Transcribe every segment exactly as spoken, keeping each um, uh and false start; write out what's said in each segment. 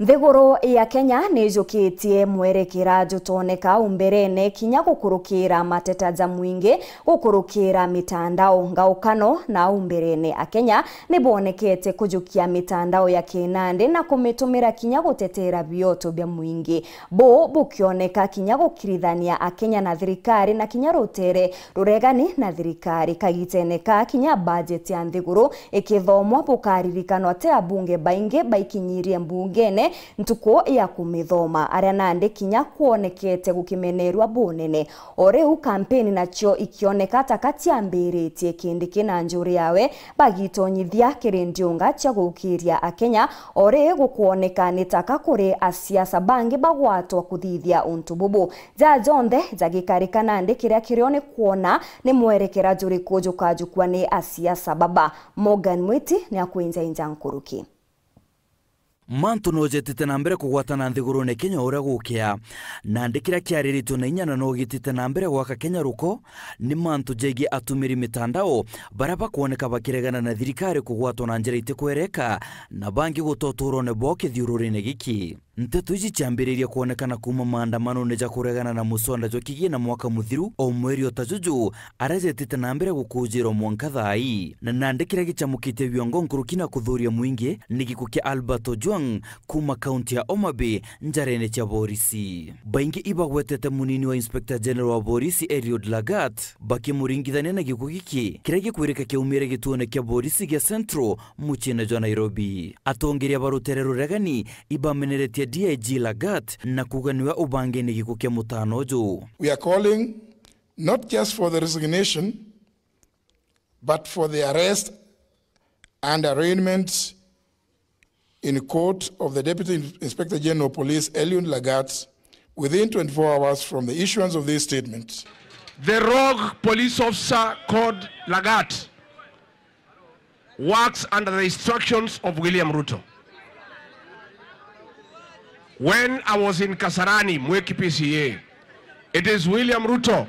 Nthiguru ya Kenya nijukitie mwerekera jutoneka umberene kinya gukurukira mateta ja mwingi gukurukira mitandao. Ngaukano na umberene, Akenya nibonekete kujukia mitandao ya kinandi na kumitumira kinya gutetera bioto bia mwingi. Bu bukioneka kinya gukirithania Akenya na thirikari na kinya rutere ruregani na thirikari. Kagitene ka kinya bajeti ya nthiguru ikithomwa, bukaririkanwa ti abunge baingi baikinyirie mbungene ntuku ya kumithoma, aria nandi kinya kwonekete gukimenerua bunene. O riu kampeni nacio ikioneka ta ka ciambiritie, Kindiki na njuri yawe bagitonyithia kiri ndiunga cia gukiria Akenya. O ri gukwoneka ni ta ka kuri asiasa bangi bagwatwa kuthithia untu bubu. Ja jonthe jagikarika nandi, kiria kirio ni kwona ni mwerekera juriku jukajukua ni asiasa baba. Morgan Mwiti ni akwinjainja nkuruki. Mantu no jetite na mbere kugwatana nthigurune Kenya uria gukia. Nandi kiria kiariritwe na inya na no gitite na mbere gwaka Kenya ruko ni mantu jegii atumiri mitandao, baria bakwoneka bakiregana na thirikari kugwatwa na njira itikwereka, na bangi guta uturone bwao kithiururine giki. Nteto iji ciambiririe kwonekana kuuma maandamanone ja kuregana na muswada jwa kigina mwaka muthiru o mweri o ta juju, aria jetite na mbere gukujirwa mwanka thaa ii. Na nandi kiria gicamukitie biongo nkuruki na kuthuria mwingi ni gikuu kia Albert Ojwang kuuma kaunti ya Homa Bay njarene cia borisi. Baingi ibagwetete munini wa Inspector General wa borisi Eliud Lagat, bakimuringithania na gikuu giki kiria gikwirika kiaumire gituone kia borisi gia Central muciine jwa Nairobi. Atongeria ba rutere ruregani ibameneretie D I G Lagat na kuuga niwe ubangene gikuu kia mutano uju. We are calling not just for the resignation, but for the arrest and arraignment in court of the Deputy Inspector General of Police, Eliud Lagat, within twenty-four hours from the issuance of this statement. The rogue police officer called Lagat works under the instructions of William Ruto. When I was in Kasarani, Mweki P C A, it is William Ruto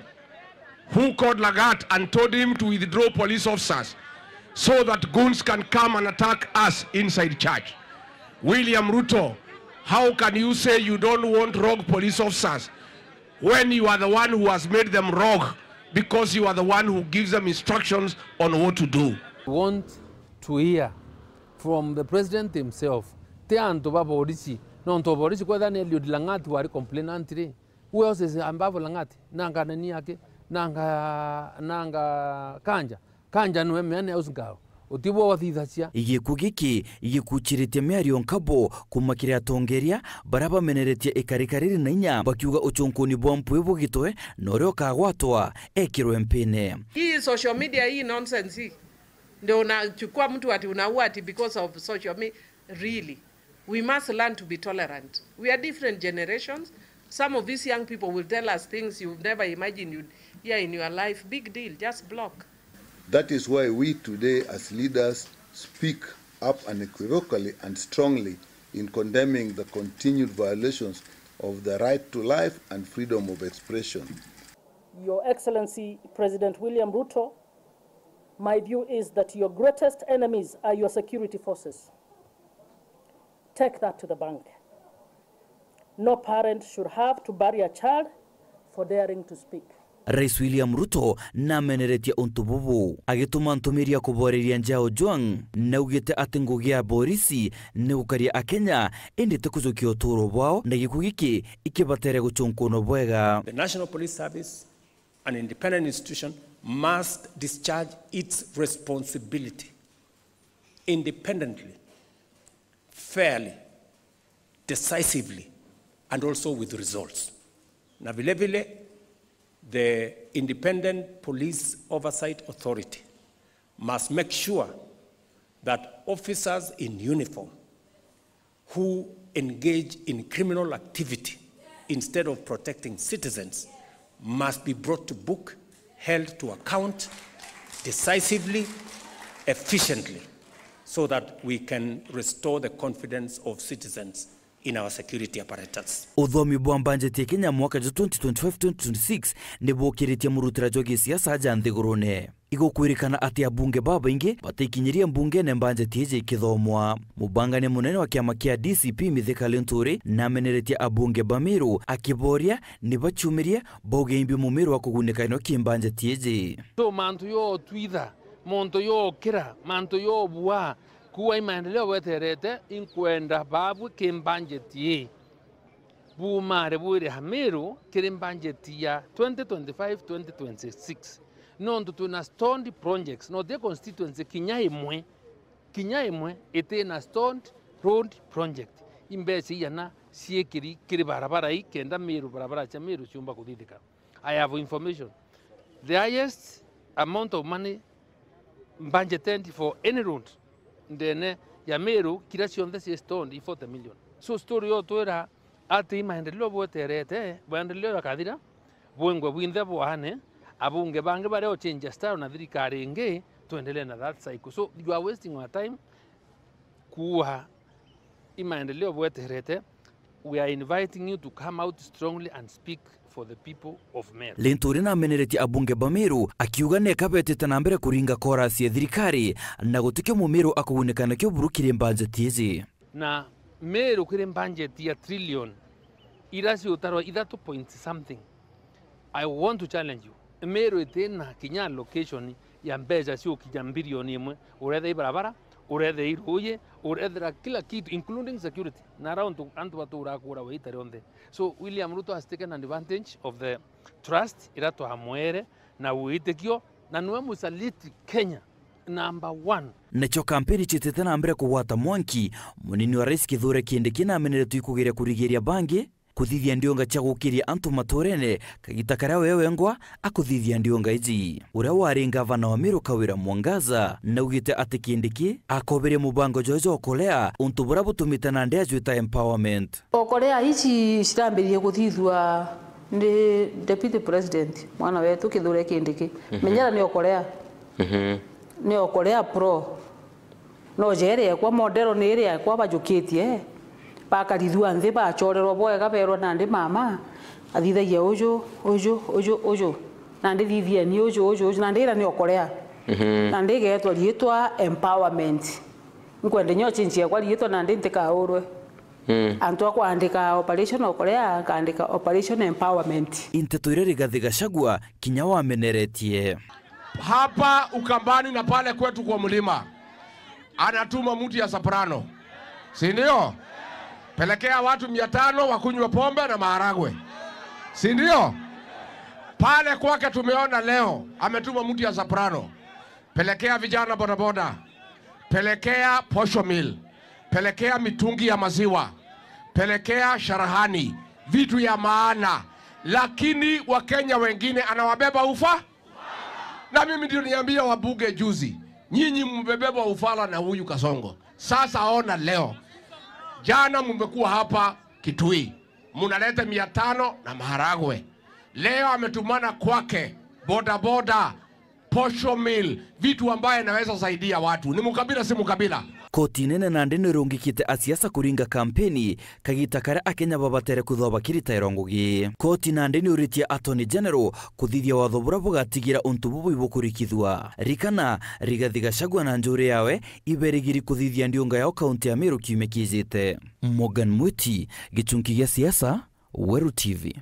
who called Lagat and told him to withdraw police officers so that goons can come and attack us inside church. William Ruto, how can you say you don't want rogue police officers when you are the one who has made them rogue, because you are the one who gives them instructions on what to do? We want to hear from the president himself. Ti antu ba borisi, nontu borisi kwethira ni Eliud Lagat wari complainant ri, who else is above Lagat? Nanga nani yake? Nanga, nanga Kanja? Kanja niwe mayor house girl. Utibwo wathithacia. Gikuu giki gikuchiritie miario nkabo kuuma kiri atongeria baria bameneretie ikarika riri na inya, bakiuga uchunkuni bwa mpwi bugitwe na uria ukagwatwa ekirwe mpine. Hii social media, hii nonsense hii, ndio unachukua mtu ati unaua ati because of social media. Really, we must learn to be tolerant. We are different generations. Some of these young people will tell us things you've never imagined you'd hear in your life. Big deal, just block. That is why we today as leaders speak up unequivocally and strongly in condemning the continued violations of the right to life and freedom of expression. Your Excellency President William Ruto, my view is that your greatest enemies are your security forces. Take that to the bank. No parent should have to bury a child for daring to speak. Rais William Ruto nameneretie untu bubu, agituma ntumiri ya kuboreria nja ya Ojwang, naugite ati ngugi ya borisi ni gukaria Akenya, indi ti kujukia uturo bwao, na gikuu giki ikibatere guchunkunwa bwega. The National Police Service, an independent institution, must discharge its responsibility independently, fairly, decisively, and also with results. Na vile vile, the Independent Police Oversight Authority must make sure that officers in uniform who engage in criminal activity instead of protecting citizens must be brought to book, held to account decisively, efficiently, so that we can restore the confidence of citizens in our security apparatus. Uthomi bwa mbanjeti ya Kenya mwaka jwa twenty twenty-five twenty twenty-six ni bukiritie murutira jwa gisiasa ja nthigurune. Igukwirikana ati abunge babaingi batikinyirie mbungene mbanjeti iji ikithomwa. Mubangania munene wa kiama kia D C P Mithika Linturi nameneretie abunge ba Meru akiboria ni baciumirie bauge imbi mumiru wa kugunika no ki mbanjeti iji. So mantu yotwitha, monto yokira, manto yobua, kuwa i maendeleo bweterete, inkwenda babwe ki mbanjeti ii. Bumare bwire Meru kiri mbanjeti ya twenty twenty-five twenty twenty-six. Nontu twina stalled projects, no ti constituency kinya imwe, kinya imwe itina stalled road project. Imbeca iana ciikiri kiri barabara ii kenda Meru, barabara cia Meru ciumba kuthithika. I have information. The highest amount of money budgeted for any road ndene ya Meru, kira cionthe cie stalled i forty million. So story yo twira ati i maendeleo bweterete, bwendeleo yakathira, bwengwe bwinthe bwaane, abunge bangi baria ochenja style na thirikari ingi, twendelee na that cycle. So you are wasting our time. Kuuga i maendeleo bweterete, we are inviting you to come out strongly and speak for the people of Meru. Linturi nameneretie abunge ba Meru akiuga neka betite na mbere kuringa korasi ya thirikari na gutikio mumiru akugunika nakio buru kiri mbanjeti iji. Na Meru kiri mbanjeti ya trillion ira ciutarwa ithatu point something. I want to challenge you. Meru itina kinya allocation ya mbeca ciukinya mbirioni imwe. Urethe i barabara, urethe i ruuji, urethera kila kitu, including security. Na ara untu antu batuura kuura we ita rionthe. So William Ruto has taken advantage of the trust ira twamwere na witikio, na niwe musaliti Kenya number one. Nacio kampeni ciitite na mbere kugwata mwanki, munini wa rais Kithure Kindiki nameneretwe ikugeria kurigiria bangi kuthithia ndionga cia gukiria antu maturene, kagita karia we wengwa akuthithia ndionga iji. Uria wari ngavana wa Meru Kawira Mwangaza naugite ati Kindiki akoberie mubango jwa jwa Okolea, untu buria butumite nandi ajwita empowerment. Okolea ici cirambiririe kuthithua ni Deputy President, mwana wetu Kithure Kindiki. Mhm. Menyera ni Okolea. Mhm. Ni Okolea pro. No jeri ekwa, modero ni iri ekwa, bajukitie, bakarithua nthi, bachorerwa bwega, berwa nandi mama athithagia uju, uju, uju, uju, nandi thithieni uju, uju, uju, nandi ira ni Okolea. Mhm. Nandi igetwa riitwa empowerment. Nkwenda nyo change ekwa riitwa nandi ntikaurwe. Mm. Antu a kwandika operation Okolea, akaandika operation empowerment. Inteto iria Rigathi Gachagua kinya wameneretie. Hapa Ukambani na pale kwetu kwa mlima, anatuma mtu ya soprano, si ndio? Pelekea watu mia tano wakunywe pombe na maharagwe, si ndio? Pale kwake tumeona leo ametuma mtu ya soprano, pelekea vijana bodaboda, pelekea posho mill, pelekea mitungi ya maziwa, pelekea sharahani, vitu ya maana. Lakini Wakenya wengine anawabeba ufa. Na mimi ndio niambia wabunge juzi, nyinyi mmebebwa ufala na huyu Kasongo. Sasa ona leo, jana mmekuwa hapa Kitui, munaleta mia tano na maharagwe. Leo ametumana kwake bodaboda, posho mill, vitu ambaye inaweza saidia watu. Ni mukabila, si mukabila? Koti nene nandi nirungikite asiasa kuringa kampeni, kagita karia Akenya babatere kwithwa bakiritairwa ngugi. Koti nandi niuritie Attorney General kuthithia watho buria bugatigira untu bubu ibukurikithua. Rikana, Rigathi Gachagua na njuri yawe iberigiri kuthithia ndiunga yao kaunti ya Meru kiumia kiijite. Morgan Mwiti, gichunki gia siasa, Weru T V.